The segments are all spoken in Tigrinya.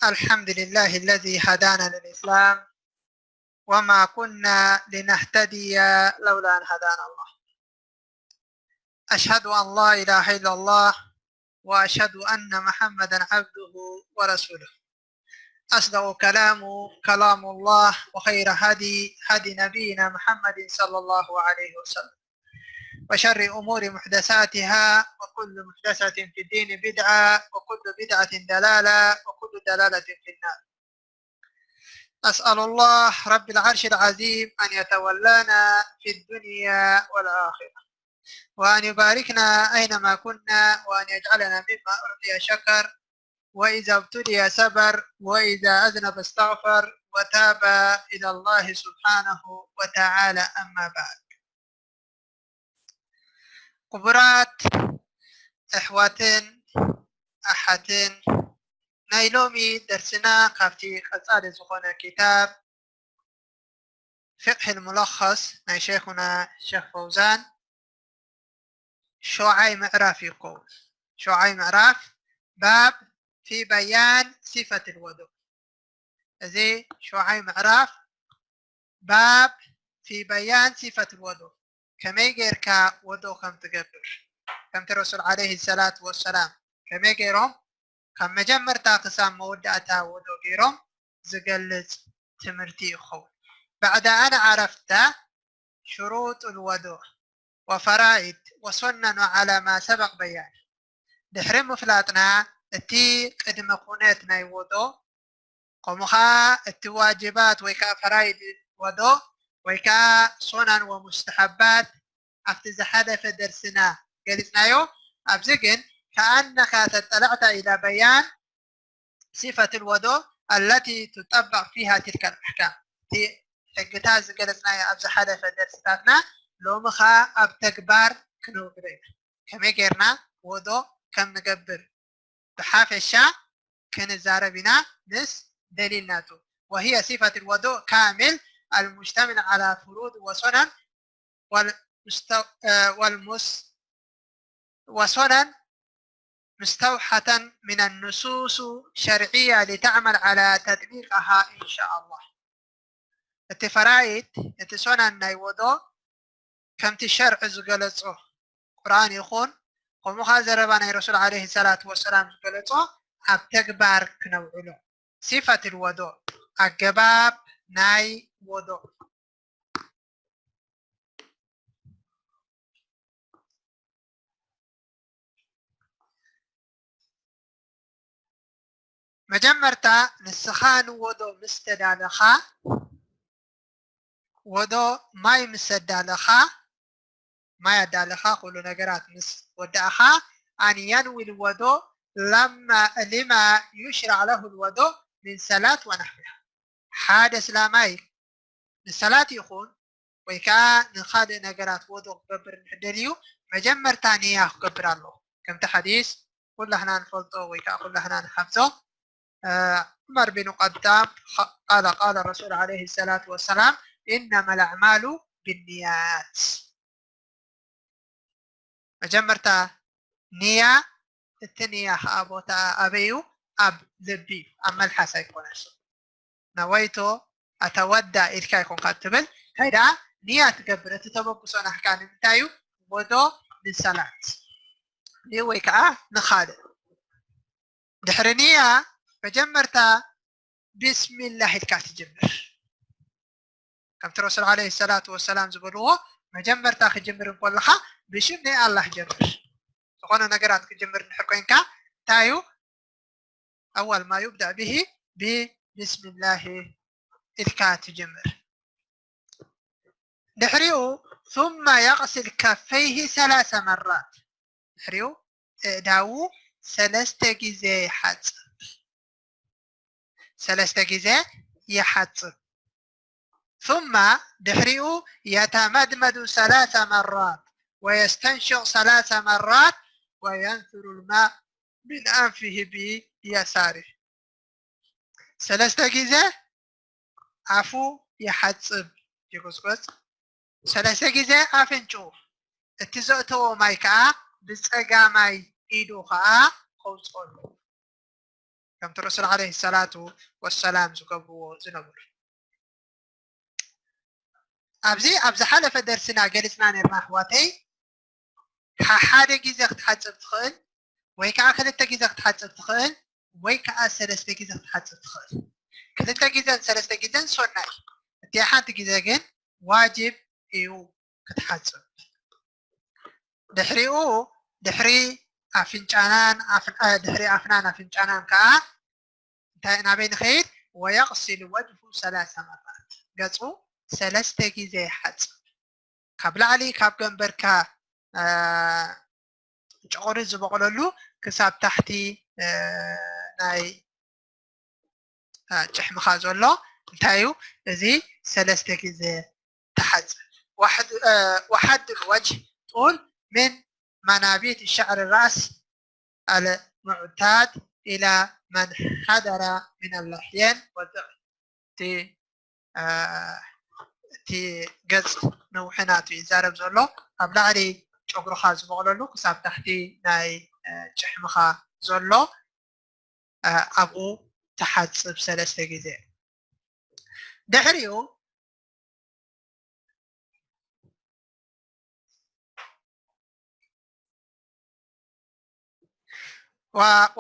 الحمد لله الذي هدانا للإسلام وما كنا لنهتدي لولا أن هدانا الله. أشهد أن لا إله إلا الله وأشهد أن محمدا عبده ورسوله. أصدق كلام كلام الله وخير هدي هدي نبينا محمد صلى الله عليه وسلم وشر أمور محدثاتها وكل محدثة في الدين بدعة وكل بدعة دلالة وكل دلالة في النار. أسأل الله رب العرش العظيم أن يتولانا في الدنيا والآخرة وأن يباركنا أينما كنا وأن يجعلنا مما أعطي شكر وإذا ابتلي صبر وإذا أذنب استغفر وتاب إلى الله سبحانه وتعالى. أما بعد. ክቡራት ኣሕዋትን ኣሓትን፣ ናይ ሎሚ ደርስና ካብቲ ቀጻሊ ዝኾነ ኪታብ ፊቕህ ሙለኸስ ናይ ሸይኹና ሸኽ ፈውዛን ሸውዓይ ምዕራፍ ይኸውን። ሸውዓይ ምዕራፍ ባብ ፊ በያን ሲፈት ልወዱእ። እዚ ሸውዓይ ምዕራፍ ባብ ፊ በያን ሲፈት ልወዱእ፣ ከመይ ጌርካ ወዶ ከም ትገብር፣ ከምቲ ረሱል ዓለይሂ ሰላቱ ወሰላም ከመይ ገይሮም ካብ መጀመርታ ክሳብ መወዳእታ ወዶ ገይሮም ዝገልጽ ትምህርቲ ይኸውን። بعد أن عرفت شروط الوضوء وفرائض وسنن على ما سبق بيانه። ድሕሪ ምፍላጥና እቲ ቅድመ ኩነት ናይ ወዶ፣ ከምኡ ኸዓ እቲ ዋጅባት ወይ ከዓ ፈራይድ ወዶ ወይ ከዓ ሶናን ወሙስተሓባት ኣብቲ ዝሓለፈ ደርስና ገሊጽናዮ። ኣብዚ ግን ከኣነኻ ተጠለዕታ ኢላ በያን ሲፈት ልወዶ ኣለቲ ትጠበቕ ፊሃ ትልከ ኣሕካም፣ እቲ ሕግታት ዝገለጽናዮ ኣብ ዝሓለፈ ደርስታትና ሎሚ ኸዓ ኣብ ተግባር ክነውዕሎ ኢና። ከመይ ጌርና ወዶ ከም ንገብር ብሓፈሻ ክንዛረብ ኢና ምስ ደሊል ናቱ። وهي صفة الوضوء كامل المشتمل على فروض وسنن والمستو... والمس... وسنن مستوحاة من النصوص الشرعية لتعمل على تطبيقها إن شاء الله. እቲ ፈራይድ፣ እቲ ሶናን ናይ ወዶ ከምቲ ሸርዕ ዝገለጾ፣ ቁርኣን ይኹን ከምኡ ኸዓ ዘረባ ናይ ረሱል ዓለይሂ ሰላቱ ወሰላም ዝገለጾ ኣብ ተግባር ክነውዕሎ። ሲፈት ልወዶ፣ ኣገባብ ናይ ወዶ። መጀመርታ ንስኻ ንወዶ ምስ ተዳለኻ፣ ወዶ ማይ ምስ ኣዳለኻ፣ ማይ ኣዳለኻ፣ ኩሉ ነገራት ምስ ወዳእኻ፣ ኣን የንዊ ልወዶ ለማ ሊማ ዩሽራዕ ለሁ ልወዶ ምን ሰላት ወናሕዊሃ። ሓደ ስላማይ ንሰላት ይኹን ወይ ከዓ ንኻልእ ነገራት ወዶ ክገብር እንድሕር ደልዩ፣ መጀመርታ ንያ ክገብር ኣለዎ። ከምቲ ሓዲስ ኩላህና ንፈልጦ ወይ ከዓ ኩላህና ንሓፍዞ፣ ዑመር ቢን ኸጣብ ቃለ ቃለ ረሱል ዓለይሂ ሰላቱ ወሰላም፣ ኢነማ ልኣዕማሉ ብንያት። መጀመርታ ንያ፣ እቲ ንያ ከዓ ቦታ ኣበይ እዩ? ኣብ ልቢ እዩ፣ ኣብ መልሓስ ኣይኮነን። ነወይቶ ኣተወዳ ኢልካ ኣይኮንካ ትብል፣ እንታይ ደኣ ንያ ትገብር። እቲ ተበግሶ ናሕካ ንምንታይ እዩ? ወዶ ንሰላት ድዩ ወይ ከዓ ንኻልእ? ድሕሪ ንያ መጀመርታ ቢስሚላህ ኢልካ ትጅምር። ከምቲ ረሱል ዓለይሂ ሰላቱ ወሰላም ዝበልዎ፣ መጀመርታ ክጅምር እንከለኻ ብሽም ናይ ኣላህ ጀምር። ዝኾነ ነገራት ክጅምር እንድሕር ኮይንካ እንታይ እዩ? ኣዋል ማ ዩብዳእ ብሂ ብቢስሚላህ ኢልካ ትጅምር። ድሕሪኡ ثم يغسل كفيه ثلاث مرات። ድሕሪኡ ኣእዳዉ ሰለስተ ግዜ ይሓጽብ። ሰለስተ ግዜ ይሓጽብ። ثم ድሕሪኡ يتمضمض ثلاث مرات ويستنشق ثلاث مرات وينثر الماء من أنفه بيساره። ሰለስተ ግዜ ኣፉ ይሓጽብ፣ ይጎጽጎጽ። ሰለስተ ግዜ ኣፍንጭኡ፣ እቲ ዘእተዎ ማይ ከዓ ብጸጋማይ ኢዱ ከዓ ከውጽኦ ኣለዎ። ከምቲ ረሱል ዓለይሂ ሰላቱ ወሰላም ዝገብርዎ ዝነበሩ። ኣብዚ ኣብ ዝሓለፈ ደርስና ገሊፅና ነርና ኣሕዋተይ፣ ሓደ ግዜ ክትሓፅብ ትኽእል ወይ ከዓ ክልተ ግዜ ክትሓፅብ ትኽእል ወይ ከዓ ሰለስተ ግዜ ክትሓፅብ ትኽእል። ክልተ ግዜን ሰለስተ ግዜን ሶናይ፣ እቲ ሓንቲ ግዜ ግን ዋጅብ እዩ ክትሓፅብ። ድሕሪኡ ድሕሪ ኣፍንጫናን ድሕሪ ኣፍናን ኣፍንጫናን ከዓ እንታይ ናበይ ንኸይድ? ወየቕሲል ወጅሁ ሰላሳ መራት፣ ገፁ ሰለስተ ግዜ ይሓፅብ። ካብ ላዕሊ ካብ ገንበርካ ጨቑሪ ዝበቕለሉ ክሳብ ታሕቲ ናይ ጭሕምኻ ዘሎ እንታይ እዩ? እዚ ሰለስተ ግዜ ተሓፅብ። ወሓድ ልወጅህ ጡል ምን መናቢት ሸዕሪ ራእስ ኣልሙዕታድ ኢላ መን ሓደራ ምን ኣላሕየን ወዘ እቲ ገፅ ነውሒ ናቱ ይዛረብ ዘሎ። ኣብ ላዕሊ ጨጉርኻ ዝበቕለሉ ክሳብ ታሕቲ ናይ ጭሕምኻ ዘሎ ኣብኡ ተሓፅብ ሰለስተ ግዜ። ድሕሪኡ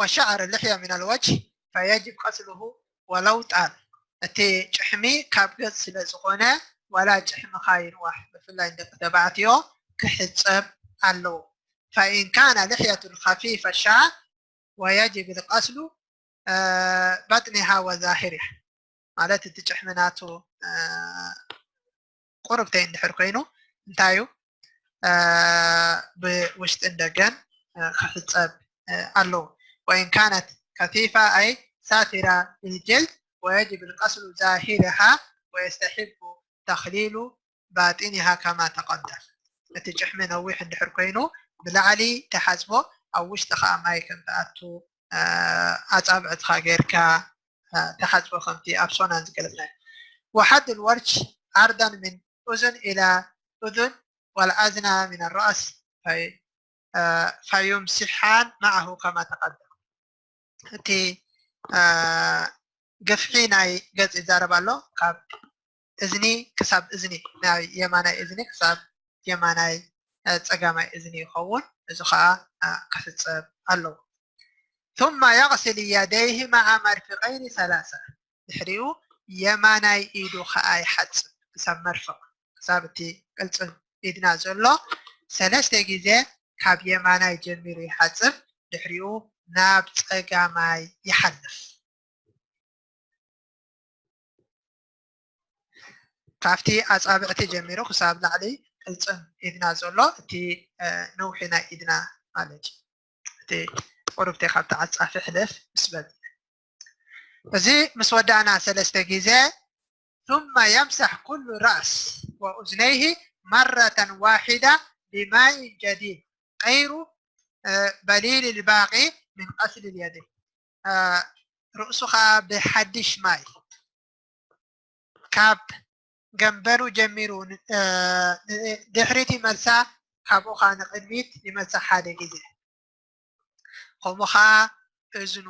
ወሸዕር ልሕያ ሚን ኣልወጅህ ፈየጅብ ቀስልሁ ወለው ጣል። እቲ ጭሕሚ ካብ ገፅ ስለ ዝኾነ ዋላ ጭሕምኻ ይንዋሕ ብፍላይ ንደቂ ተባዕትዮ ክሕፀብ ኣለዎ። ፈኢን ካነ ልሕየቱ ከፊፈ ሻዕር ወየጅብ ልቀስሉ ባጥኒሃ ወዛሂሪሃ ማለት እቲ ጭሕሚ ናቱ ቁርብተይ እንድሕር ኮይኑ እንታይ እዩ ብውሽጥን ደገን ክሕፀብ ኣለዎ። ወኢን ካነት ከፊፋ ኣይ ሳቲራ ልልጅልድ ወየጅብ ልቀስሉ ዛሂሪሃ ወየስተሒቡ ተኽሊሉ ባጢኒሃ ከማ ተቐደም። እቲ ጭሕሚ ነዊሕ እንድሕር ኮይኑ ብላዕሊ ተሓፅቦ ኣብ ውሽጢ ከዓ ማይ ከም ትኣቱ ኣፃብዕትኻ ጌርካ ተሓፅቦ ከምቲ ኣብ ሶናን ዝገለፅናዮ። ወሓድ ልወርች ዓርዳን ምን ኡዙን ኢላ ኡዙን ወልኣዝና ምን ራእስ ፈዩምሲሓን ማዓሁ ከማ ተቐደም። እቲ ግፍሒ ናይ ገፅ ይዛረብ ኣሎ ካብ እዝኒ ክሳብ እዝኒ ናይ የማናይ እዝኒ ክሳብ የማናይ ፀጋማይ እዝኒ ይኸውን። እዚ ከዓ ክሕፀብ ኣለዎ። ثم يغسل يديه مع مرفقين ثلاثة ድሕሪኡ የማናይ ኢዱ ከዓ ይሓፅብ ክሳብ መርፍቕ ክሳብ እቲ ቅልፅም ኢድና ዘሎ ሰለስተ ግዜ ካብ የማናይ ጀሚሩ ይሓፅብ። ድሕሪኡ ናብ ፀጋማይ ይሓልፍ። ካብቲ ኣፃብዕቲ ጀሚሩ ክሳብ ላዕሊ ቅልፅም ኢድና ዘሎ እቲ ነውሒ ናይ ኢድና ማለት እዩ። እቲ ቁርብቲ ካብቲ ዓፃፊ ሕልፍ ምስ በል እዚ ምስ ወዳእና ሰለስተ ግዜ ثم يمسح كل رأس وأذنيه مرة واحدة بماء جديد غير بليل الباقي من غسل اليدين ርእሱ ከዓ ብሓድሽ ማይ ካብ ገንበሩ ጀሚሩ ድሕሪት ይመልሳ ካብኡ ከዓ ንቅድሚት ይመልሳ ሓደ ግዜ ከምኡ ከዓ እዝኑ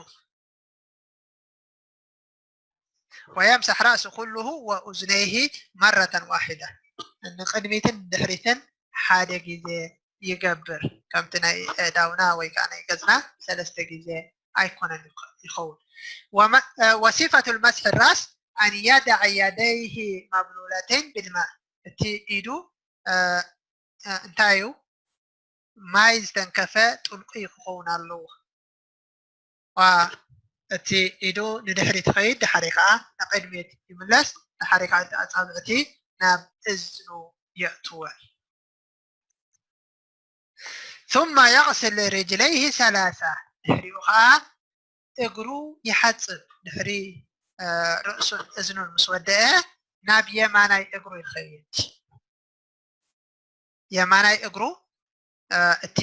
ويمسح رأسه كله وأذنيه مرة واحدة ንቅድሚትን ድሕሪትን ሓደ ግዜ ይገብር ከምቲ ናይ ኣእዳውና ወይ ከዓ ናይ ገፅና ሰለስተ ግዜ ኣይኮነን ይኸውን وصفة المسح الرأس أن يضع يديه مبلولتين بالماء እቲ ኢዱ እንታይ እዩ ማይ ዝተንከፈ ጥልቁ ክኸውን ኣለዎ እቲ ኢዱ ንድሕሪት ይኸይድ ድሓሪ ከዓ ንቅድሚት ይምለስ ድሓሪ ከዓ እቲ ኣፃብዕቲ ናብ እዝኑ የእትወ ثم يغسل رجليه ثلاثة ድሕሪኡ ከዓ እግሩ ይሓፅብ ድሕሪ ርእሱን እዝኑን ምስ ወደአ ናብ የማናይ እግሩ ይኸይድ የማናይ እግሩ እቲ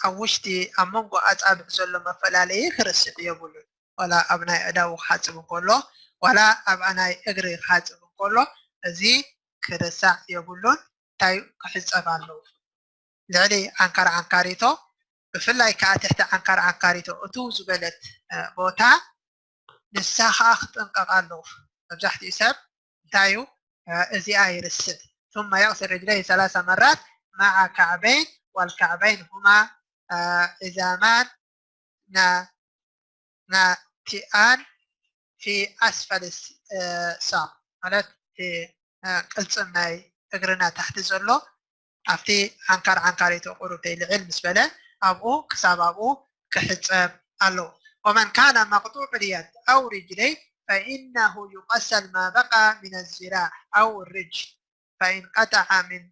ኣብ ውሽጢ ኣብ መንጎ ኣፃብዕ ዘሎ መፈላለዪ ክርስዕ የብሉን ዋላ ኣብ ናይ ኣእዳዉ ክሓፅብ እንከሎ ዋላ ኣብ ናይ እግሪ ክሓፅብ እንከሎ እዚ ክርሳዕ የብሉን እንታይ ክሕፀብ ኣለዎ ልዕሊ ዓንካር ዓንካሪቶ ብፍላይ ከዓ ትሕቲ ዓንካር ዓንካሪቶ እትው ዝበለት ቦታ ንሳ ከዓ ክጥንቀቕ ኣለዎ። መብዛሕትኡ ሰብ እንታይ እዩ እዚኣ ይርስዕ። ثم يغسل رجليه ثلاث مرات مع كعبين والكعبين هما عظامان ناتئان في أسفل الساق ማለት ቅልፅም ናይ እግርና ታሕቲ ዘሎ ኣብቲ ዓንካር ዓንካሪቱ ቁሩብ ተይልዕል ምስ በለ ኣብኡ ክሳብ ኣብኡ ክሕፀብ ኣለዎ። ومن كان مقطوع اليد أو رجليه فإنه يغسل ما بقى من الذراع أو الرجل فإن قطع من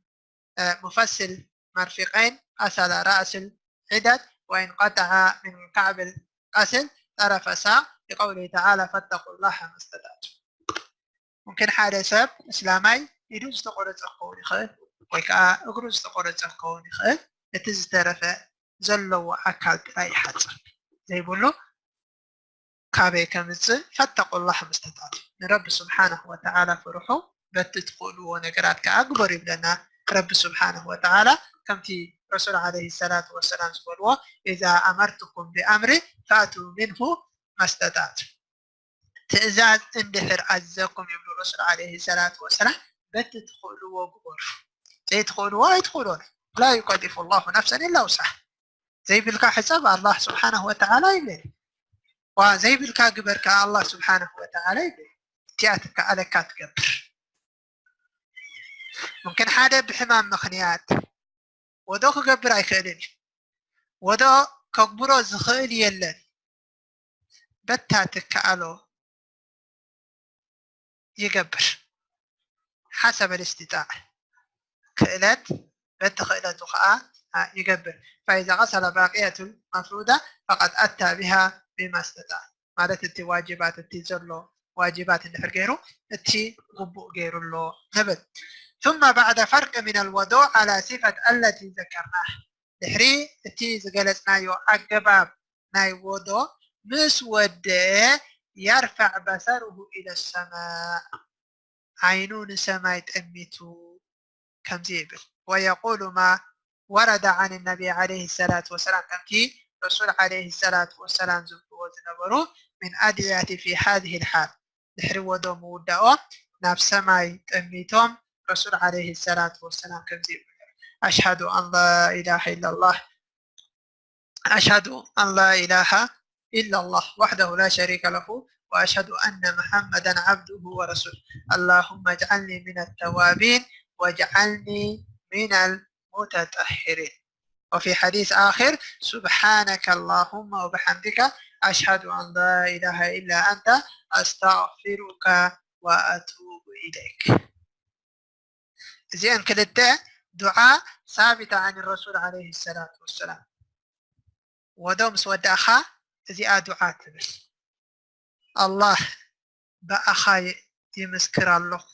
مفصل مرفقين غسل رأس العدد وإن قطع من كعب الغسل طرف ساق لقوله تعالى فاتقوا الله ما استطعتم. ممكن ሓደ ሰብ እስላማይ ኢዱ ዝተቆረፀ ክኸውን ይኽእል ወይ ከዓ እግሩ ዝተቆረፀ ክኸውን ይኽእል። እቲ ዝተረፈ ዘለዎ ኣካል ጥራይ ይሓፅብ ዘይብሉ ካበይ ከምፅእ ፈተቁላህ ምስተጣቱ ንረቢ ስብሓንሁ ወተዓላ ፍርሑ። በቲ ትኽእልዎ ነገራት ከዓ ግበሩ ይብለና ረቢ ስብሓንሁ ወተዓላ። ከምቲ ረሱል ዓለይሂ ሰላቱ ወሰላም ዝበልዎ ኢዛ ኣመርትኩም ብኣምሪ ፈእቱ ሚንሁ መስተጣቱ ትእዛዝ እንድሕር ኣዘኩም ይብሉ ረሱል ዓለይሂ ሰላቱ ወሰላም። በቲ ትኽእልዎ ግበሩ፣ ዘይትኽእልዎ ኣይትኽእልዎን። ላ ዩከሊፉ ላሁ ነፍሰን ኢላ ውስዓ። ዘይብልካ ሕፀብ ኣላህ ስብሓነሁ ወተዓላ ይብል። ዋ ዘይብልካ ግበር ከዓ ኣላህ ስብሓነሁ ወተዓላ ይብል። እቲኣ ትከኣለካ ትገብር። ሙምኪን ሓደ ብሕማም ምኽንያት ወዶ ክገብር ኣይክእልን እዩ። ወዶ ከግብሮ ዝኽእል የለን። በታ ትከኣሎ ይገብር። ሓሰበ ልስትጣዕ ክእለት በቲ ክእለቱ ከዓ ይገብር። ፈኢዛ ቀሰለ ባቅየቱል መፍሩዳ ፈቀድ ኣታ ቢሃ ቢማ ስተጣዕ ማለት እቲ ዋጅባት እቲ ዘሎ ዋጅባት እንድሕር ገይሩ እቲ ግቡእ ገይሩ ኣሎ ንብል። ثم بعد فرق من الوضوء على صفة التي ذكرناها ድሕሪ እቲ ዝገለፅናዮ ኣገባብ ናይ ወዶ ምስ ወደአ يرفع بصره إلى السماء ዓይኑ ንሰማይ ጠሚቱ ከምዚ ይብል ويقول ما ورد عن النبي عليه الصلاة والسلام ከምቲ ረሱል عليه الصلاة والسلام ዝብልዎ ዝነበሩ من أدعية في هذه الحال ድሕሪ ወዶ ምውዳኦም ናብ ሰማይ ጠሚቶም ረሱል عليه الصلاة والسلام ከምዚ ይብሉ أشهد أن لا إله إلا الله أشهد أن لا إله إلا الله وحده لا شريك له وأشهد أن محمدا عبده ورسوله اللهم اجعلني من التوابين واجعلني من المتطهرين وفي حديث آخر سبحانك اللهم وبحمدك أشهد أن لا إله إلا أنت أستغفرك وأتوب إليك እዚአን ክልተ ዱዓ ሳቢታ عن الرسول عليه الصلاة والسلام ወዶ ምስ ወዳእኻ እዚኣ ዱዓ ትብል ኣላህ ብኣኻ ይምስክር ኣለኹ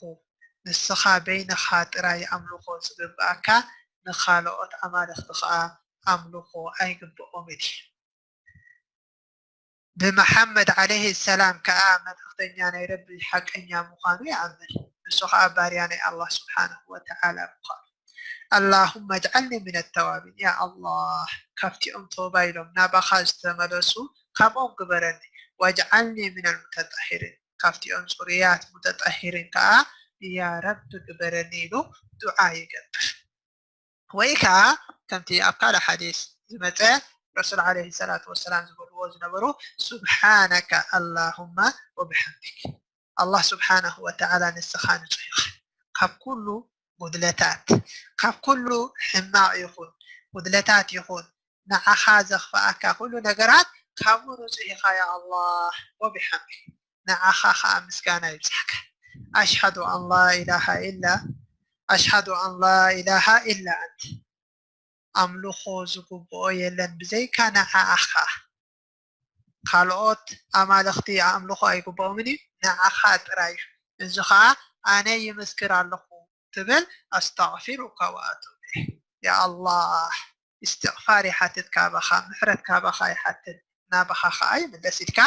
ንስኻ በይንኻ ጥራይ ኣምልኾ ዝግብኣካ ንኻልኦት ኣማልኽቲ ኸዓ ኣምልኾ ኣይግብኦምን እዩ ብመሓመድ ዓለይሂ ሰላም ከኣ መልእኽተኛ ናይ ረቢ ሓቀኛ ምዃኑ ይኣምን። ንሱ ኸኣ ባርያ ናይ ኣላህ ስብሓነሁ ወተዓላ ምዃኑ። ኣላሁመ ኣጅዓልኒ ሚነ ተዋቢን፣ ያ ኣላህ ካብቲኦም ተውባ ኢሎም ናባኻ ዝተመለሱ ካብኦም ግበረኒ። ወጅዓልኒ ሚነል ሙተጠሂሪን፣ ካብቲኦም ጽሩያት ሙተጠሂሪን ከኣ ያ ረቢ ግበረኒ ኢሉ ዱዓ ይገብር። ወይ ከዓ ከምቲ ኣብ ካልእ ሓዲስ ዝመፀ ረሱል ዓለይሂ ሰላቱ ወሰላም ዝበልዎ ዝነበሩ ሱብሓነከ ኣላሁማ ወብሓምዲክ ኣላህ ስብሓነሁ ወተዓላ ንስኻ ንፁህ ኢኻ ካብ ኩሉ ጉድለታት ካብ ኩሉ ሕማቕ ይኹን ጉድለታት ይኹን ንዓኻ ዘኽፍኣካ ኩሉ ነገራት ካብኡ ንፁህ ኢኻ ያ ኣላህ ወብሓምዲክ ንዓኻ ኸዓ ምስጋና ይብጻሕካ ኣሽሃዱ ኣን ላ ኢላሃ ኢላ ኣሽሃዱ ኣን ላ ኢላሃ ኢላ ኣንት ኣምልኾ ዝግብኦ የለን ብዘይካ ንዓኻ ካልኦት ኣማልኽቲ ኣምልኾ ኣይግብኦምን እዩ ንዓኻ ጥራይ እዩ እዚ ኸዓ ኣነ ይምስክር ኣለኹ ትብል ኣስተغፊሩካ ወኣቱብ ኢለይክ ያ ኣላህ እስትቕፋር ይሓትት ካባኻ ምሕረት ካባኻ ይሓትት ናባኻ ኸዓ ይምለስ ኢልካ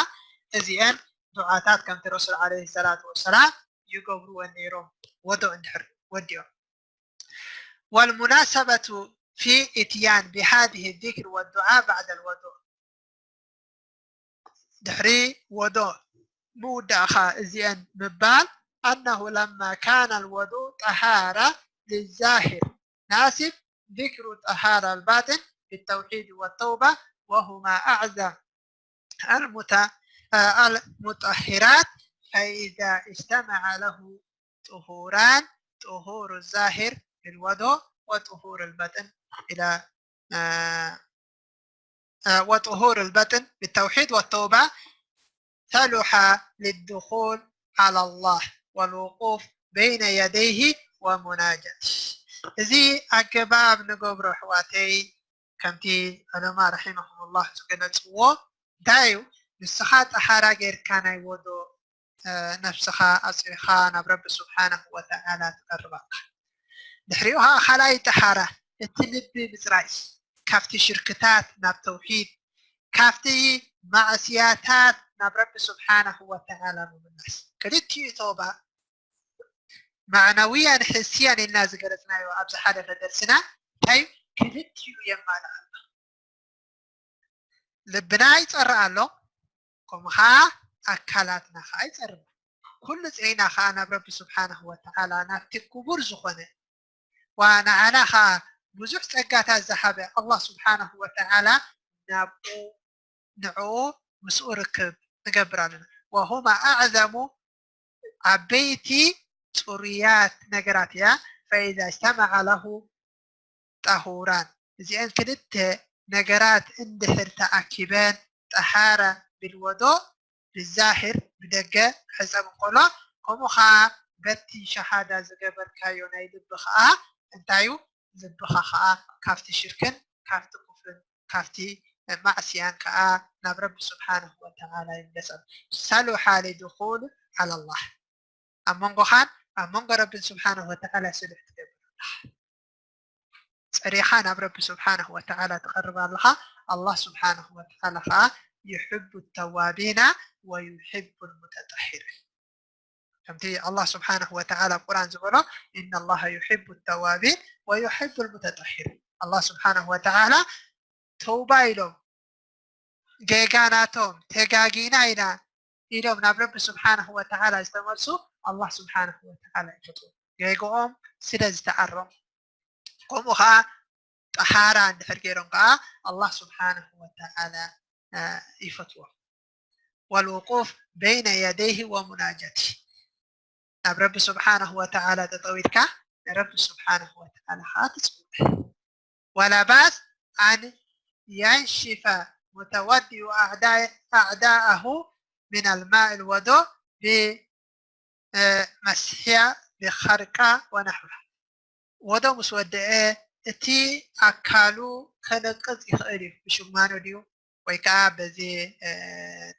እዚአን ዱዓታት ከምቲ ረሱል ዓለይሂ ሰላቱ ወሰላም ይገብርወን ነይሮም ወዶ እንድሕር ወዲኦም والمناسبة في إتيان بهذه الذكر والدعاء بعد الوضوء ድሕሪ ወዶ ምውዳእኻ እዚአን ምባል أنه لما كان الوضوء طهارة للظاهر ناسب ذكر طهارة الباطن بالتوحيد والتوبة وهما أعظم المت- المطهرات فإذا اجتمع له طهوران طهور الظاهر بالوضوء وطهور الباطن إلى وطهور الباطن بالتوحيد والتوبة صلح للدخول على الله والوقوف بين يديه ومناجاته. እዚ ኣገባብ ንገብሮ ኣሕዋተይ ከምቲ ዑለማ ረሒመሁሙላህ ዝገለፅዎ እንታይ እዩ? ንስኻ ጠሓራ ጌርካ ናይ ወዶ ነፍስኻ ኣፅሪኻ ናብ ረቢ ስብሓነሁ ወተዓላ ትቐርብ ኣለኻ። ድሕሪኡ ከዓ ካልኣይ ጠሓራ እቲ ልቢ ምፅራይ ካብቲ ሽርክታት ናብ ተውሒድ ካብቲ ማዕስያታት ናብ ረቢ ስብሓነሁ ወተዓላ ምምላስ። ክልቲኡ ቶባ ማዕናውያን ሕስያን ኢልና ዝገለፅናዮ ኣብዚ ሓለፈ ደርስና እንታይ ክልቲኡ የማልእ ኣሎ። ልብና ይፀርእ ኣሎ፣ ከምኡ ከዓ ኣካላትና ከዓ ይፀርብ። ኩሉ ፅዒና ከዓ ናብ ረቢ ስብሓነሁ ወተዓላ ናብቲ ክቡር ዝኾነ ዋ ንዓና ከዓ ብዙሕ ፀጋታት ዝሃበ ኣላህ ስብሓነሁ ወተዓላ ናብኡ ንዕኡ ምስኡ ርክብ ንገብር ኣለና። ወሁማ ኣዕዘሙ ዓበይቲ ፅሩያት ነገራት እያ። ፈኢዛ እጅተመዐ ለሁ ጠሁራን እዚአን ክልተ ነገራት እንድሕር ተኣኪበን ጠሃራ ብልወዶ ብዛሂር ብደገ ሕፀብ እንከሎ ከምኡ ከዓ በቲ ሸሃዳ ዝገበርካዮ ናይ ልቢ ከዓ እንታዩ ልብኻ ከዓ ካብቲ ሽርክን ካብቲ ኩፍርን ካብቲ ማዕስያን ከዓ ናብ ረቢ ስብሓንሁ ወተዓላ ይምለስ ኣሎ። ሰሉሓ ሊድኹል ዓላላህ ኣብ መንጎኻን ኣብ መንጎ ረብን ስብሓንሁ ወተዓላ ስሉሕ ትገብር ኣለኻ። ፀሪኻ ናብ ረቢ ስብሓንሁ ወተዓላ ትቐርብ ኣለኻ። ኣላህ ስብሓንሁ ወተዓላ ከዓ ዩሕቡ ተዋቢና ወዩሕቡ ልሙተጠሂሪን ከምቲ ኣላህ ስብሓንሁ ወተዓላ ኣብ ቁርኣን ዝበሎ ኢነላሃ ዩሒቡ ተዋቢን ወዩሒቡ ልሙተጠሂሪን ኣላህ ስብሓንሁ ወተዓላ ተውባ ኢሎም ጌጋ ናቶም ተጋጊና ኢና ኢሎም ናብ ረቢ ስብሓንሁ ወተዓላ ዝተመልሱ ኣላህ ስብሓንሁ ወተዓላ ይፈትዎም ጌግኦም ስለ ዝተኣሮም ከምኡ ከዓ ጠሓራ እንድሕር ገይሮም ከዓ ኣላህ ስብሓንሁ ወተዓላ ይፈትዎም። ወልውቁፍ በይነ የደይህ ወሙናጀቲ ናብ ረቢ ስብሓንሁ ወተዓላ ጠጠው ኢልካ ንረቢ ስብሓንሁ ወተዓላ ከዓ ትፅውዕ። ወላ ባስ ኣን የንሽፈ ሙተወዲኡ ኣዕዳአሁ ምን ኣልማእ ልወዶ ብመስሕያ ብኸርቃ ወነሕዋ ወዶ ምስ ወደአ እቲ ኣካሉ ከነቅፅ ይኽእል እዩ። ብሽማኖ ድዩ ወይ ከዓ በዚ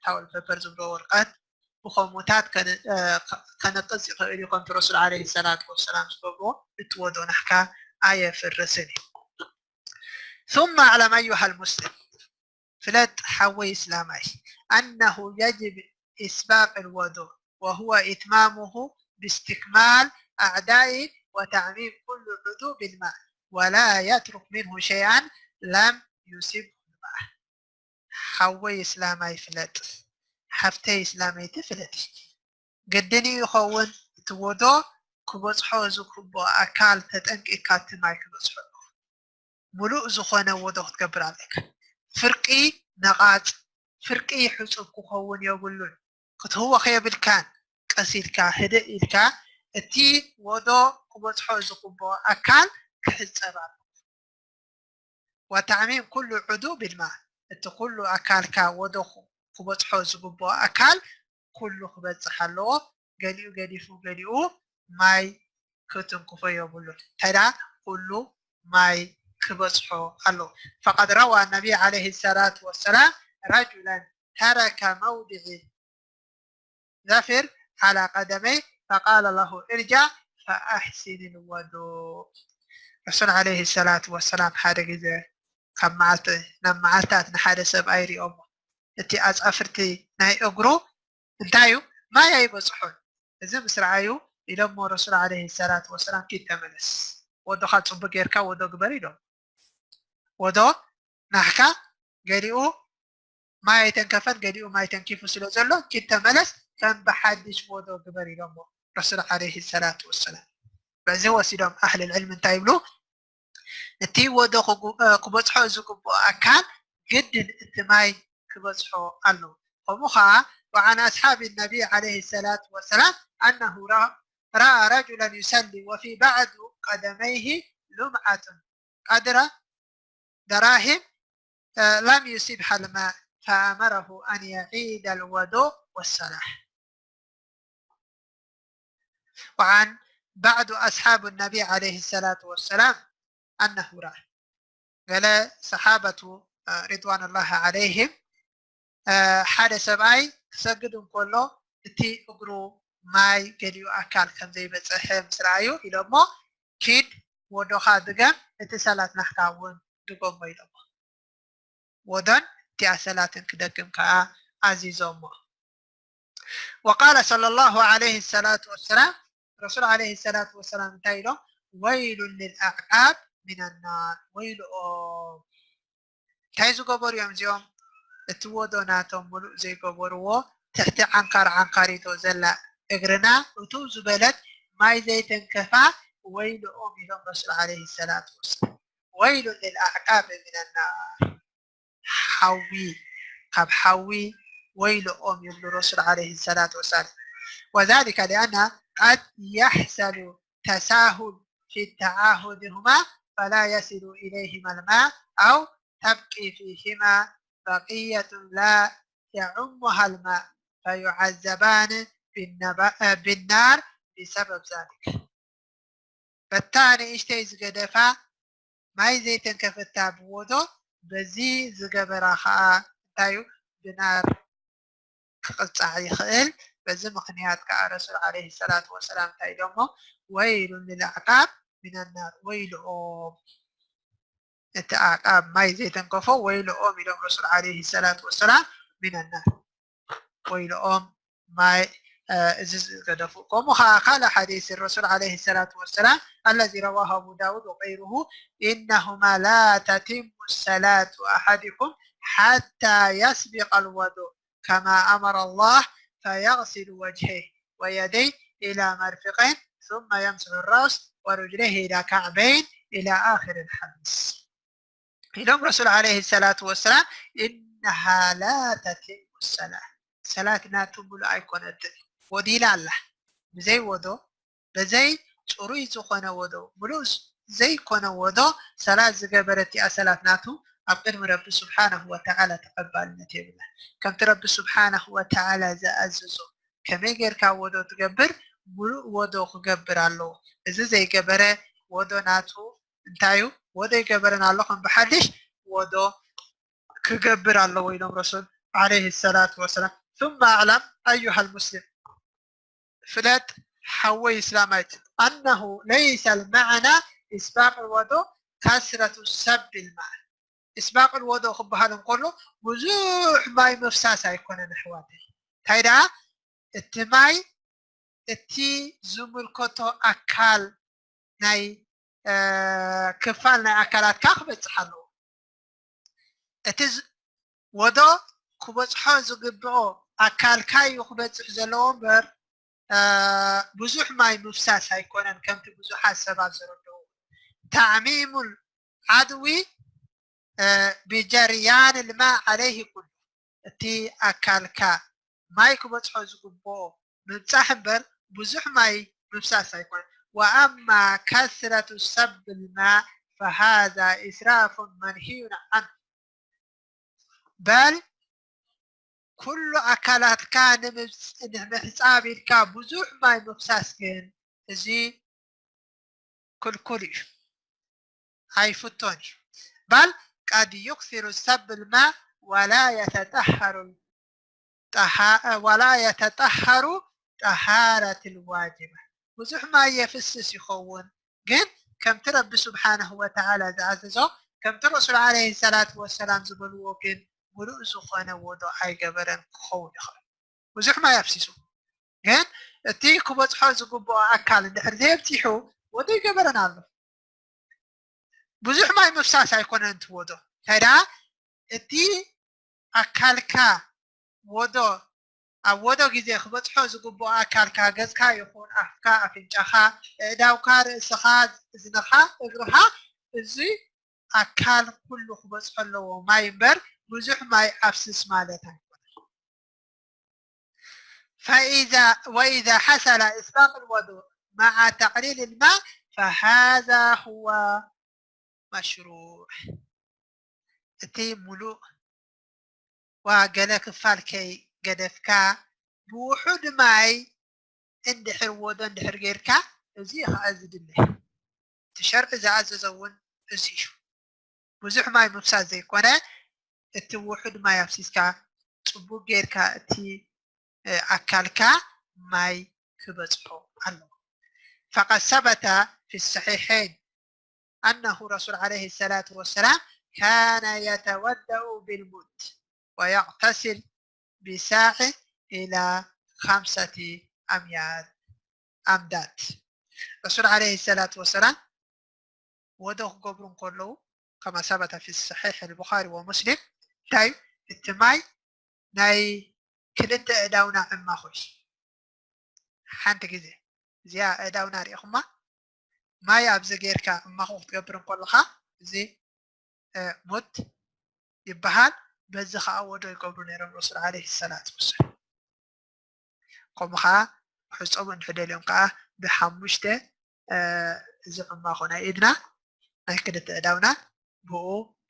ታወል ፔፐር ዝብሎ ወርቀት ብኸምኡታት ከነቅፅ ይኽእል እዩ። ከምቲ ረሱል ዓለይሂ ሰላቱ ወሰላም ዝገብርዎ እቲ ወዶ ናሕካ ኣየፍርስን እዩ። ثم اعلم أيها المسلم ፍለጥ ሓወይ እስላማይ أنه يجب إسباغ الوضوء وهو إتمامه باستكمال أعضاء وتعميم كل عضو بالماء ولا يترك منه شيئا لم يصبه الماء ሓወይ እስላማይ ፍለጥ ሓፍተይ እስላመይቲ ፍለጢ ግድን እዩ ይኸውን እቲ ወዶ ክበፅሖ ዝግብኦ ኣካል ተጠንቂቕካ እቲ ማይ ክበፅሖ ኣለዎ። ሙሉእ ዝኾነ ወዶ ክትገብር ኣለካ። ፍርቂ ነቓፅ፣ ፍርቂ ሕፁብ ክኸውን የብሉን። ክትህወኽ የብልካን። ቀስ ኢልካ፣ ህድእ ኢልካ እቲ ወዶ ክበፅሖ ዝግብኦ ኣካል ክሕፀብ ኣለዎ። ወተዕሚም ኩሉ ዑዱ ቢልማ፣ እቲ ኩሉ ኣካልካ ወዶ ክበፅሖ ዝግብኦ ኣካል ኩሉ ክበፅሕ ኣለዎ። ገሊኡ ገዲፉ ገሊኡ ማይ ክትንክፎ የብሉን። እንታይ ደኣ ኩሉ ማይ ክበፅሖ ኣለዎ። ፈቀድ ረዋ ነቢይ ዓለይሂ ሰላቱ ወሰላም ረጁለን ተረከ መውድዒ ዘፊር ዓላ ቀደመይ ፈቃለ ለሁ እርጃዕ ፈኣሕሲን ልወዱእ። ረሱል ዓለይሂ ሰላቱ ወሰላም ሓደ ግዜ ካብ መዓልቲ ናብ መዓልታት ንሓደ ሰብኣይ ሪኦሞ እቲ ኣፃፍርቲ ናይ እግሩ እንታይ እዩ ማይ ኣይበፅሖን እዚ ምስ ረኣዩ ኢሎሞ ረሱል ዓለይሂ ሰላቱ ወሰላም ኪድ ተመለስ ወዶኻ ፅቡቅ ጌርካ ወዶ ግበር ኢሎም ወዶ ናሕካ ገሊኡ ማይ ኣይተንከፈን ገሊኡ ማይ ተንኪፉ ስለ ዘሎ ኪድ ተመለስ ከም ብሓድሽ ወዶ ግበር ኢሎሞ ረሱል ዓለይሂ ሰላቱ ወሰላም። በዚ ወሲዶም ኣህል ዕልም እንታይ ይብሉ? እቲ ወዶ ክጉ- እ፣ ክበፅሖ ዝግብኦ ኣካል ግድን እቲ ማይ ክበፅሖ ኣለዎ። ከምኡ ከዓ وعن أصحاب النبي عليه الصلاة والسلام أنه رأى رأى رجلا يصلي وفي بعض قدميه لمعة قدر دراهم لم يصبها الماء فأمره أن يعيد الوضوء والصلاة. وعن بعض أصحاب النبي عليه الصلاة والسلام أنه رأى ገለ ሰሓበቱ ሪድዋኑላሂ ዓለይሂም ሓደ ሰብኣይ ክሰግድ እንከሎ እቲ እግሩ ማይ ገሊኡ ኣካል ከም ዘይበፀሐ ምስ ረኣዩ ኢሎሞ ኪድ ወዶኻ ድገም እቲ ሰላት ናትካ እውን ድገሞ ኢሎሞ። ወዶን እቲኣ ሰላትን ክደግም ከዓ ኣዚዞሞ። وقال صلى الله عليه الصلاة والسلام ረሱል ዓለይሂ ሰላቱ ወሰላም እንታይ ኢሎም? ويل للأعقاب من النار ወይልኦም። እንታይ ዝገበሩ እዮም እዚኦም? እቲ ወዶ ናቶም ሙሉእ ዘይገበርዎ ትሕቲ ዓንካር ዓንካሪቶ ዘላ እግርና እቱ ዝበለት ማይ ዘይተንከፋ ወይልኦም ኢሎም ረሱል ዓለይሂ ሰላቱ ወሰላም። ويل للأعقاب من النار ሓዊ ካብ ሓዊ ወይልኦም ይብሉ ረሱል ዓለይሂ ሰላቱ ወሰላም። وذلك لأن قد يحصل تساهل في تعاهدهما فلا يصل إليهما الماء أو تبقي فيهما بقية لا يعمها الماء فيعذبان بالنبا- بالنار بسبب ذلك. በታ ንእሽተይ ዝገደፋ ማይ ዘይተንከፈታ ብወዶ በዚ ዝገበራ ከዓ እንታይ እዩ ብናር ክቕፃዕ ይኽእል። በዚ ምኽንያት ከዓ ረሱል ዓለይሂ ሰላቱ ወሰላም እንታይ ኢሎሞ? ويل للأعقاب من النار ወይልኦም እቲ ኣዕቃብ ማይ ዘይተንከፎ ወይልኦም ኢሎም ረሱል ዓለይሂ ሰላቱ ወሰላም من النار ወይልኦም ማይ እዚ ዝገደፉ። ከምኡ ከዓ ካልእ ሓዲስ ረሱል ዓለይሂ ሰላቱ ወሰላም الذي رواه أبو داود وغيره إنهما لا تتم صلاة أحدكم حتى يسبق الوضوء كما أمر الله فيغسل وجهيه ويديه إلى مرفقين ثم يمسح الرأس ورجليه إلى كعبين إلى آخر الحديث ኢሎም ረሱል ዓለይሂ ሰላቱ ወሰላም إنها لا تتم الصلاة ሰላት ናቱ ሙሉእ ኣይኮነትን ጎዲላ ኣላ ብዘይ ወዶ በዘይ ፅሩይ ዝኾነ ወዶ ሙሉእ ዘይኮነ ወዶ ሰላት ዝገበረ እቲኣ ሰላት ናቱ ኣብ ቅድሚ ረቢ ስብሓነሁ ወተዓላ ተቐባልነት የብላ ከምቲ ረቢ ስብሓነሁ ወተዓላ ዝኣዘዞ ከመይ ጌርካ ወዶ ትገብር ሙሉእ ወዶ ክገብር ኣለዎ እዚ ዘይገበረ ወዶ ናቱ እንታይ እዩ ወዶ ይገበረን ኣሎ ከም ብሓድሽ ወዶ ክገብር ኣለዎ ኢሎም ረሱል ዓለይሂ ሰላቱ ወሰላም ثم اعلم أيها المسلم ፍለጥ ሓወይ እስላማይ أنه ليس المعنى إسباق الوضوء كثرة سب الماء إسباق الوضوء ክበሃል እንከሎ ብዙሕ ማይ ምፍሳስ ኣይኮነን ኣሕዋተይ እንታይ ደኣ እቲ ማይ እቲ ዝምልከቶ ኣካል ናይ ክፋል ናይ ኣካላትካ ክበፅሕ ኣለዎ እቲ ወዶ ክበፅሖ ዝግብኦ ኣካልካ እዩ ክበፅሕ ዘለዎ እምበር ብዙሕ ማይ ምፍሳስ ኣይኮነን ከምቲ ብዙሓት ሰባት ዝረድኡ تعميم العضو بجريان الماء عليه كله እቲ ኣካልካ ማይ ክበፅሖ ዝግብኦ ምብፃሕ እምበር ብዙሕ ማይ ምፍሳስ ኣይኮነን وأما كثرة سب الماء فهذا إسراف منهي عنه بل ኩሉ ኣካላትካ ንምሕፃብ ኢልካ ብዙሕ ማይ ምፍሳስ ግን እዚ ክልኩል እዩ ኣይፍቶን እዩ بل قد يكثر سب الماء ولا يتطهر ولا يتطهر طهارة الواجبة ብዙሕ ማይ የፍስስ ይኸውን ግን ከምቲ ረቢ ስብሓነሁ ወተዓላ ዝኣዘዞ ከምቲ ረሱል ዓለይሂ ሰላቱ ወሰላም ዝበልዎ ግን ሙሉእ ዝኾነ ወዶ ኣይገበረን ክኸውን ይኽእል ብዙሕ ማይ ኣፍሲሱ ግን እቲ ክበፅሖ ዝግብኦ ኣካል እንድሕር ዘየብፂሑ ወዶ ይገበረን ኣሎ ብዙሕ ማይ ምፍሳስ ኣይኮነን እቲ ወዶ እንታይ ደኣ እቲ ኣካልካ ወዶ ኣብ ወዶ ግዜ ክበጽሖ ዝግብኦ ኣካልካ፣ ገጽካ ይኹን ኣፍካ፣ ኣፍንጫኻ፣ ኣእዳውካ፣ ርእስኻ፣ እዝንኻ፣ እግርኻ፣ እዚ ኣካል ኩሉ ክበጽሖ ኣለዎ ማይ እምበር ብዙሕ ማይ ኣፍስስ ማለት ኣይኮነን። فإذا وإذا حصل إسباغ الوضوء مع تقليل الماء فهذا هو مشروع። እቲ ሙሉእ ዋ ገለ ክፋል ከይገደፍካ ብውሑድ ማይ እንድሕር ወዶ እንድሕር ጌርካ፣ እዚ ኸዓ ዝድለ እቲ ሸርዒ ዝኣዘዘ እውን እዚ እዩ። ብዙሕ ማይ ምፍሳስ ዘይኮነ እቲ ውሑድ ማይ ኣፍሲስካ ጽቡቅ ጌርካ እቲ ኣካልካ ማይ ክበጽሖ ኣለዎ። فقد ثبت في الصحيحين أنه رسول عليه الصلاة والسلام كان يتوضأ بالمد ويغتسل بساع إلى خمسة أميال أمداد. رسول عليه الصلاة والسلام ወዶ ክገብሩ እንከለዉ كما ثبت في صحيح البخاري ومسلم እንታይ እቲ ማይ ናይ ክልተ እዳውና ዕማኾ እዩ። ሓንቲ ግዜ እዚኣ እዳውና ሪኢኹማ ማይ ኣብዚ ጌርካ እማኹ ክትገብር እንከለኻ እዚ ሙድ ይበሃል። በዚ ከዓ ወዶ ይገብሩ ነይሮም ረሱል ዓለይሂ ሰላቱ ወሰላም። ከምኡ ከዓ ክሕፀቡ እንድሕር ደልዮም ከዓ ብሓሙሽተ እዚ ዕማኾ ናይ ኢድና ናይ ክልተ እዳውና ብኡ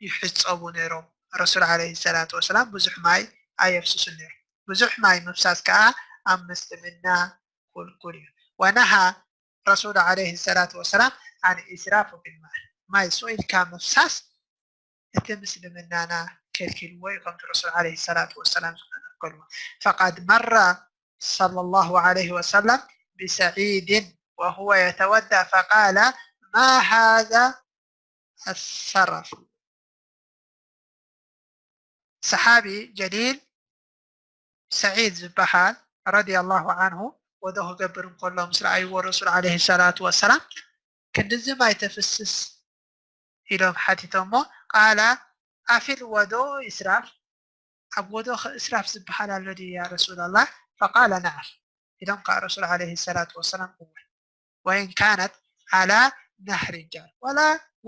ይሕፀቡ ነይሮም። ረሱል ዓለይሂ ሰላቱ ወሰላም ብዙሕ ማይ ኣየፍስሱን ነይሮም። ብዙሕ ማይ ምፍሳስ ከዓ ኣብ ምስልምና ክልኩል እዩ። ወነሃ ረሱል ዓለይሂ ሰላቱ ወሰላም ዓን ኢስራፍ ፊል ማእ፣ ማይ ሱቕ ኢልካ ምፍሳስ እቲ ምስልምናና ከልኪልዎ እዩ፣ ከምቲ ረሱል ዓለይሂ ሰላቱ ወሰላም ዝከለከልዎ። ፈቀድ መረ ሰለላሁ ዓለይሂ ወሰለም ብሰዒድን ወሁወ የተወደእ ፈቃለ ማ ሃዛ ኣሰረፍ። ሰሓቢ ጀሊል ሰዒድ ዝበሃል ረዲየላሁ ዓንሁ ወዶ ክገብር እንከሎ ምስ ረኣይዎ ረሱል ዓለይሂ ሰላቱ ወሰላም ክንድዚ ማይ ተፍስስ ኢሎም ሓቲቶሞ። ቃለ ኣፊል ወዶ ኢስራፍ፣ ኣብ ወዶ እስራፍ ዝበሃል ኣሎ ድዩ ያ ረሱላላህ? ፈቃለ ነዓም ኢሎም ከዓ ረሱል ዓለይሂ ሰላቱ ወሰላም እወ ወኢን ካነት ዓላ ነህሪን ጃር፣ ዋላ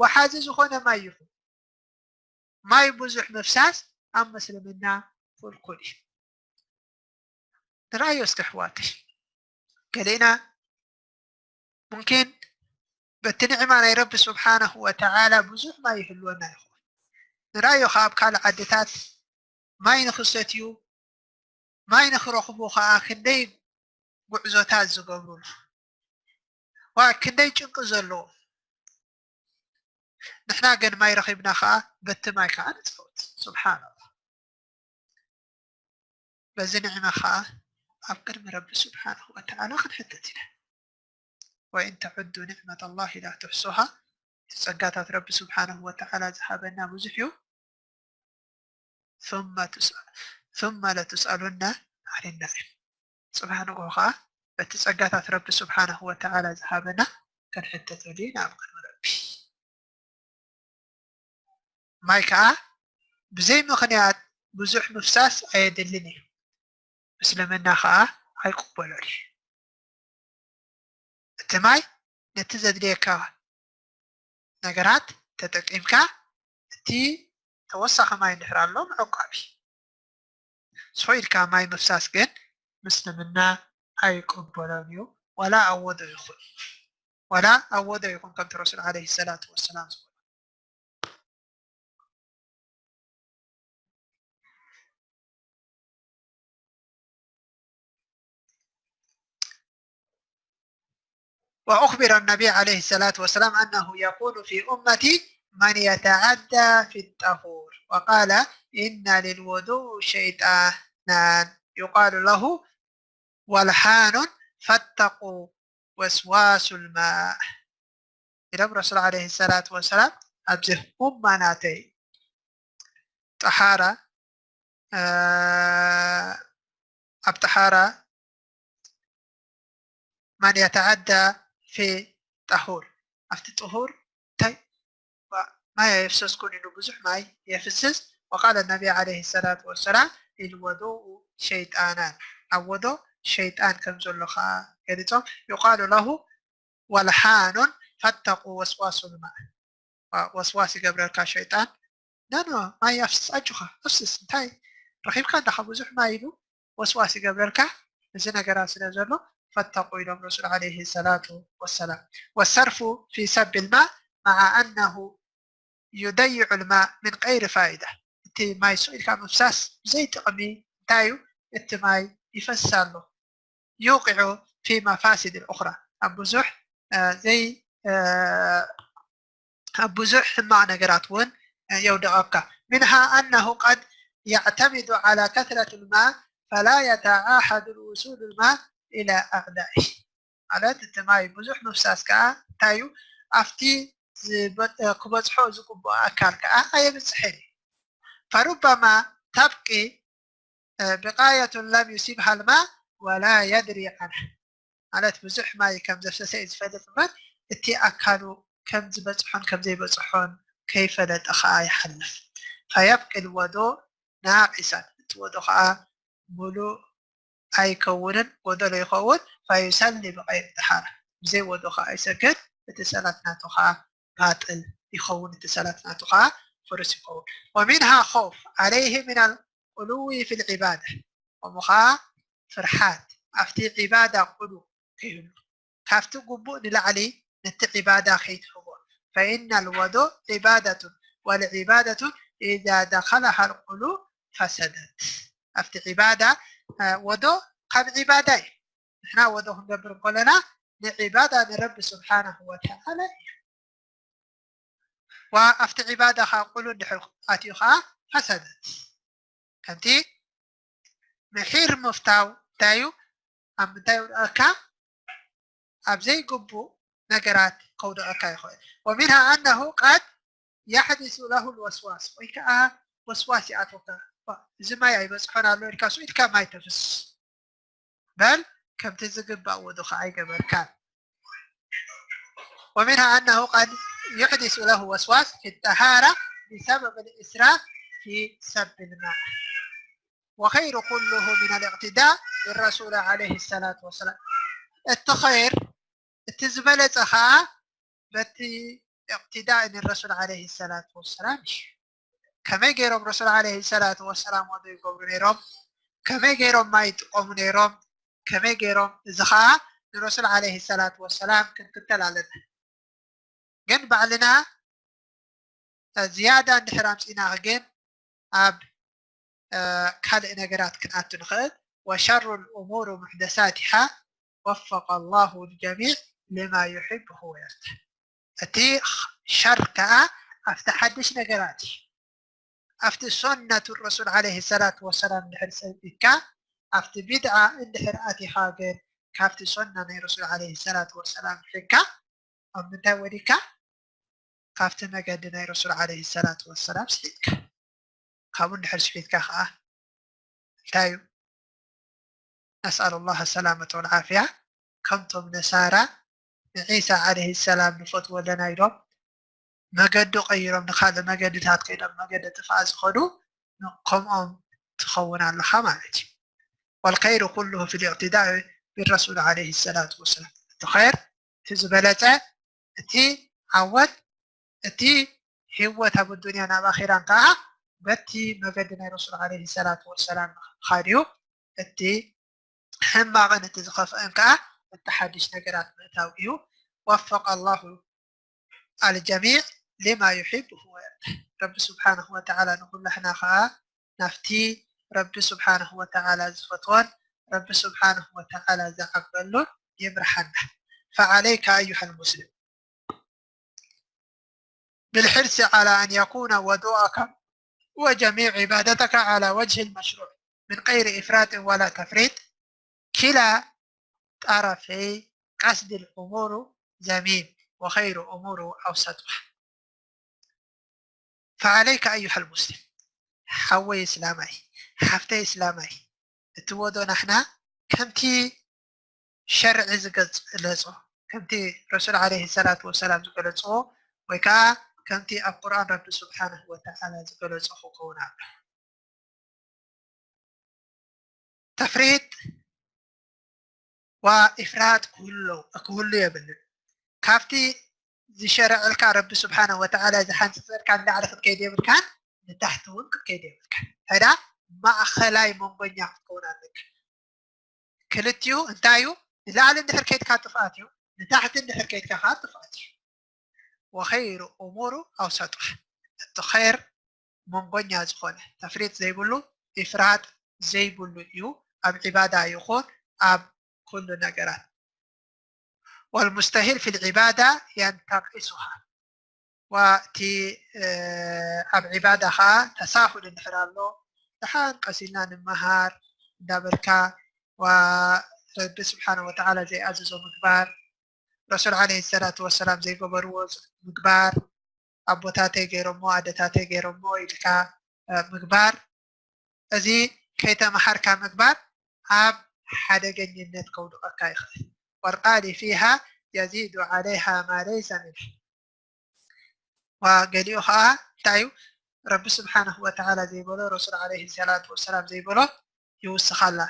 ወሓዚ ዝኾነ ማይ ይኹን ማይ ብዙሕ ምፍሳስ ኣብ ምስልምና ክልኩል እዩ። ንርኣዮ እስኪ ኣሕዋተይ፣ ገሊእና ሙምኪን በቲ ኒዕማ ናይ ረቢ ስብሓነሁ ወተዓላ ብዙሕ ማይ ይህልወና ይኸውን። ንርኣዮ ከዓ ኣብ ካልእ ዓድታት ማይ ንኽሰትዩ ማይ ንኽረኽቡ ከዓ ክንደይ ጉዕዞታት ዝገብሩሉ ዋ ክንደይ ጭንቂ ዘለዎ። ንሕና ግን ማይ ረኺብና ከዓ በቲ ማይ ከዓ ንፃወት። ስብሓንላህ። በዚ ኒዕማ ከዓ ኣብ ቅድሚ ረቢ ስብሓንሁ ወተዓላ ክንሕተት ኢና። ወኢን ተዑዱ ኒዕመተ ላሂ ላ ትሕሱሃ። እቲ ጸጋታት ረቢ ስብሓንሁ ወተዓላ ዝሃበና ብዙሕ እዩ። ثم ለቱስኣሉና ዓኒ ናዒም። ጽባሕ ንግሆ ከዓ በቲ ጸጋታት ረቢ ስብሓንሁ ወተዓላ ዝሃበና ክንሕተተሉ ኢና ኣብ ቅድሚ ረቢ። ማይ ከዓ ብዘይ ምኽንያት ብዙሕ ምፍሳስ ኣየድልን እዩ። ምስልምና ከዓ ኣይቅበሎን እዩ። እቲ ማይ ነቲ ዘድልየካ ነገራት ተጠቂምካ እቲ ተወሳኺ ማይ እንድሕር ኣሎ ምዕቋብ እዩ። ስቕ ኢልካ ማይ ምፍሳስ ግን ምስልምና ኣይቅበሎን እዩ። ዋላ ኣብ ወዶ ይኹን ዋላ ኣብ ወዶ ይኹን ከምቲ ረሱል ዓለይሂ ሰላቱ ወሰላም ዝበሎ። وأخبر النبي عليه الصلاة والسلام أنه يكون في أمتي من يتعدى في الطهور وقال إن للوضوء شيطانا يقال له ولحان فاتقوا وسواس الماء ኢሎም ረሱል ዓለይሂ ሰላቱ ወሰላም። ኣብዚ ኡማ ናተይ ጠሓራ ኣብ ጠሓራ መን የተዓዳ ፊ ጠሁር ኣብቲ ጥሁር እንታይ ማይ ኣየፍሰስኩን ኢሉ ብዙሕ ማይ የፍስስ። وقال النبي عليه الصلاة والسلام الوضوء شيطانان ኣብ ወዶ ሸይጣን ከም ዘሎ ከዓ ገሊጾም። يقال له ولهان فاتقوا وسواس الماء። ወስዋስ ይገብረልካ ሸይጣን። ኖ ኖ፣ ማይ ኣፍስስ፣ ኣጆኻ ኣፍስስ፣ እንታይ ረኺብካ እንዳኻ ብዙሕ ማይ ኢሉ ወስዋስ ይገብረልካ። እዚ ነገራት ስለ ዘሎ ፈተቁ ኢሎም ረሱል ዓለይሂ ሰላቱ ወሰላም። والصرف في سب الماء مع أنه يضيع الماء من غير فائدة። እቲ ማይ ስቕ ኢልካ ምፍሳስ ብዘይ ጥቕሚ እንታይ እዩ? እቲ ማይ ይፈስስ ኣሎ። يوقع في مفاسد أخرى። ኣብ ብዙሕ ዘይ ኣብ ብዙሕ ሕማቕ ነገራት እውን የውድቐካ። منها أنه قد يعتمد على كثرة الماء فلا يتعاهد الوصول الماء إلى أعضائه። ማለት እቲ ማይ ብዙሕ ምፍሳስ ከዓ እንታይ እዩ? ኣብቲ ክበፅሖ ዝግብኦ ኣካል ከዓ ኣየብፅሕን እዩ። فربما تبقى بقاية لم يصبها الماء ولا يدري عنها። ማለት ብዙሕ ማይ ከም ዘፍሰሰ እዩ ዝፈልጥ እምበር እቲ ኣካሉ ከም ዝበፅሖን ከም ዘይበፅሖን ከይፈለጠ ከዓ ይሓልፍ። فيبقى الوضوء ناقصا። እቲ ወዶ ከዓ ሙሉእ ኣይከውንን፣ ጎደሎ ይኸውን። فيصلي بغير طهارة። ብዘይ ወዶ ከዓ ይሰግድ። እቲ ሰላት ናቱ ከዓ ባጥል ይኸውን፣ እቲ ሰላት ናቱ ከዓ ፍሩስ ይኸውን። ومنها خوف عليه من الغلو في العبادة። ከምኡ ከዓ ፍርሓት ኣብቲ ዒባዳ ቁሉ ከይህሉ፣ ካብቲ ግቡእ ንላዕሊ ነቲ ዒባዳ ከይትህቦ። فإن الوضوء عبادة والعبادة إذا دخلها الغلو فسدت። ኣብቲ ዒባዳ ወዶ ካብ ዒባዳ እዩ። ንሕና ወዶ ክንገብር እንከለና ንዒባዳ ንረቢ ስብሓናሁ ወተዓላ እዩ። ወኣብቲ ዒባዳ ከዓ ቁሉ እንድሕር ኣትዩ ከዓ ፈሰደት። ከምቲ ምሒር ምፍታው እንታይ እዩ? ኣብ ምንታይ የውድቐካ? ኣብ ዘይግቡእ ነገራት ከውድቐካ ይኽእል። ومنها أنه قد يحدث له الوسواس። ወይ ከዓ ወስዋስ ይኣትወካ። እዚ ማይ ኣይበፅሖን ኣሎ ኢልካ ስቕ ኢልካ ማይ ተፍስስ። በል ከምቲ ዝግባእ ወዶ ከዓ ኣይገበርካን። ومنها أنه قد يحدث له وسواس في الطهارة بسبب الإسراف في سب الماء. والخير كله من الاقتداء بالرسول عليه الصلاة والسلام. እቲ ኸይር እቲ ዝበለፀ ከዓ በቲ اقتداء بالرسول عليه الصلاة والسلام እዩ። ከመይ ገይሮም ረሱል ዓለይሂ ሰላቱ ወሰላም ወዶ ይገብሩ ነይሮም? ከመይ ገይሮም ማይ ይጥቀሙ ነይሮም? ከመይ ገይሮም? እዚ ኸዓ ንረሱል ዓለይሂ ሰላቱ ወሰላም ክንክተል ኣለና። ግን ባዕልና ዝያዳ እንድሕር ኣምፂና ግን ኣብ ካልእ ነገራት ክንኣቱ ንኽእል። وشر الأمور محدثاتها وفق الله الجميع لما يحبه ويرضاه። እቲ ሸር ከዓ ኣብቲ ሓድሽ ነገራት እዩ። ኣብቲ ሶነቱ ረሱል ዓለይሂ ሰላቱ ወሰላም እንድሕር ፀጊካ ኣብቲ ቢድዓ እንድሕር ኣቲኻ ግን ካብቲ ሶና ናይ ረሱል ዓለይሂ ሰላቱ ወሰላም ሒካ ኣብ ምንታይ ወዲካ? ካብቲ መገዲ ናይ ረሱል ዓለይሂ ሰላቱ ወሰላም ስሒትካ። ካብኡ እንድሕር ስሒትካ ከዓ እንታይ እዩ? نسأل الله السلامة والعافية። ከምቶም ነሳራ ንዒሳ ዓለይሂ ሰላም ንፈትዎ ኣለና ኢሎም መገዲ ቀይሮም ንካልእ መገድታት ከይዶም መገዲ ጥፍኣት ዝኸዱ ከምኦም ትኸውን ኣለኻ ማለት እዩ። والخير كله في الاقتداء بالرسول عليه الصلاة والسلام። እቲ ኸይር እቲ ዝበለፀ እቲ ዓወት እቲ ህይወት ኣብ ኣዱንያን ኣብ ኣኺራን ከዓ በቲ መገዲ ናይ ረሱል ዓለይሂ ሰላቱ ወሰላም ምኻድ እዩ። እቲ ሕማቕን እቲ ዝኸፍአን ከዓ እቲ ሓድሽ ነገራት ምእታው እዩ። وفق الله الجميع لما يحبه ويرضاه። ረቢ ስብሓነሁ ወተዓላ ንኹላሕና ከዓ ናብቲ ረቢ ስብሓነሁ ወተዓላ ዝፈትዎን ረቢ ስብሓነሁ ወተዓላ ዝዓበሉን ይምርሓና። فعليك أيها المسلم بالحرص على أن يكون وضوءك وجميع عبادتك على وجه المشروع من غير إفراط ولا تفريط. كلا طرفي قصد الأمور ذميم وخير أمور أوسطها. فعليك أيها المسلم، ሓወይ እስላማይ፣ ሓፍተይ እስላማይ፣ እቲ ወዶ ናሕና ከምቲ ሸርዒ ዝገለጾ፣ ከምቲ ረሱል ዓለይሂ ሰላቱ ወሰላም ዝገለጽዎ ወይ ከዓ ከምቲ ኣብ ቁርኣን ረቢ ስብሓነሁ ወተዓላ ዝገለጾ ክኸውን ኣሎ። ተፍሪጥ ወኢፍራጥ ክህሉ የብልን። ካብቲ ዝሸረዐልካ ረቢ ስብሓነ ወተዓላ ዝሓንፅፀልካ ንላዕሊ ክትከይድ የብልካን፣ ንታሕቲ እውን ክትከይድ የብልካን። እንታይ ደኣ ማእኸላይ መንጎኛ ክትከውን ኣለካ። ክልቲኡ እንታይ እዩ? ንላዕሊ እንድሕር ከይድካ ጥፍኣት እዩ፣ ንታሕቲ እንድሕር ከይድካ ከዓ ጥፍኣት እዩ። ወኸይሩ እሙሩ ኣውሰጡሃ፣ እቲ ኸይር መንጎኛ ዝኾነ፣ ተፍሪጥ ዘይብሉ፣ ኢፍራጥ ዘይብሉ እዩ፣ ኣብ ዒባዳ ይኹን ኣብ ኩሉ ነገራት። ወልሙስተሂል ፊል ዒባዳ የንተቂሱሃ፣ ወእቲ ኣብ ዒባዳ ከዓ ተሳሁል እንድሕር ኣሎ፣ ደሓን ቀስ ኢልና ንመሃር እንዳበልካ፣ ወረቢ ስብሓነ ወተዓላ ዘይኣዘዞ ምግባር፣ ረሱል ዓለይሂ ሰላቱ ወሰላም ዘይገበርዎ ምግባር፣ ኣቦታተይ ገይሮሞ ኣደታተይ ገይሮሞ ኢልካ ምግባር፣ እዚ ከይተመሃርካ ምግባር ኣብ ሓደገኝነት ከውድቐካ ይኽእል። ወልቃሊ ፊሃ የዚዱ ዓለይሃ ማ ለይሰ ሚንሃ። ወገሊኡ ከዓ እንታይ እዩ? ረቢ ስብሓነሁ ወተዓላ ዘይበሎ፣ ረሱል ዓለይሂ ሰላቱ ወሰላም ዘይበሎ ይውስኻላ።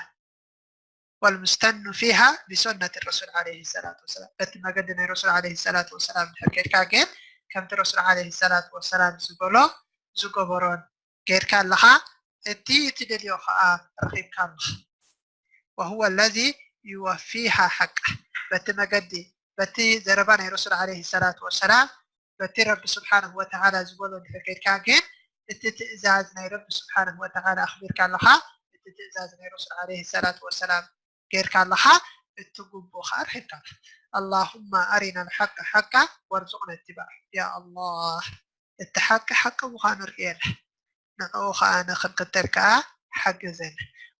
ወልሙስተኑ ፊሃ ቢሱነት ረሱል ዓለይሂ ሰላቱ ወሰላም፣ በቲ መገዲ ናይ ረሱል ዓለይሂ ሰላቱ ወሰላም እንድሕር ከይድካ ግን ከምቲ ረሱል ዓለይሂ ሰላቱ ወሰላም ዝበሎ ዝገበሮን ጌርካ ኣለኻ፣ እቲ ትደልዮ ከዓ ረኺብካ ኣለኻ። ወሁወ ለዚ ዩወፊሃ ሓቃ፣ በቲ መገዲ በቲ ዘረባ ናይ ረሱል ዓለይሂ ሰላቱ ወሰላም በቲ ረቢ ስብሓነሁ ወተዓላ ዝበሎ እንድሕር ከይድካ ግን እቲ ትእዛዝ ናይ ረቢ ስብሓነሁ ወተዓላ ኣኽቢርካ ኣለኻ፣ እቲ ትእዛዝ ናይ ረሱል ዓለይሂ ሰላቱ ወሰላም ጌርካ ኣለኻ፣ እቲ ግቡእ ከዓ ረኺብካ ኣለኻ። ኣላሁማ ኣሪና ልሓቀ ሓቃ ወርዙቅና እትባዕ። ያ ኣላህ፣ እቲ ሓቂ ሓቂ ምዃኑ ርእየና፣ ንዕኡ ከዓ ንኽንክተል ከዓ ሓግዘና።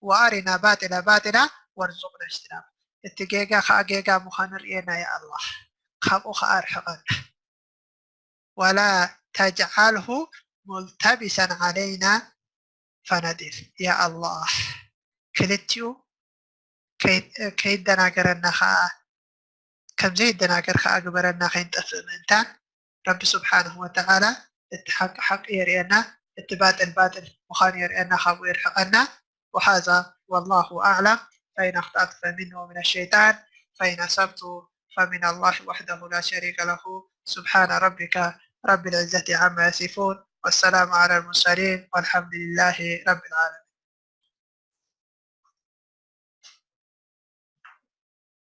ወኣሪና ባጢላ ባጢላ ወርዙቅና እጅትናብ። እቲ ጌጋ ከዓ ጌጋ ምዃኑ ርእየና ያ ኣላህ፣ ካብኡ ከዓ ኣርሕቐና። ወላ ተጅዓልሁ ሙልተቢሰን ዓለይና ፈነዲል። ያ ኣላህ፣ ክልቲኡ ከይደናገረና ከዓ፣ ከም ዘይደናገር ከዓ ግበረና፣ ከይንጠፍእ ምእንታን። ረቢ ስብሓንሁ ወተዓላ እቲ ሓቂ ሓቂ የርእየና፣ እቲ ባጥል ባጥል ምዃኑ የርእየና፣ ካብኡ የርሕቐና። وهذا والله أعلم، فإن أخطأت فمني ومن الشيطان، فإن أصبت فمن الله وحده لا شريك له. سبحان ربك رب العزة عما يصفون، والسلام على المرسلين، والحمد لله رب العالمين.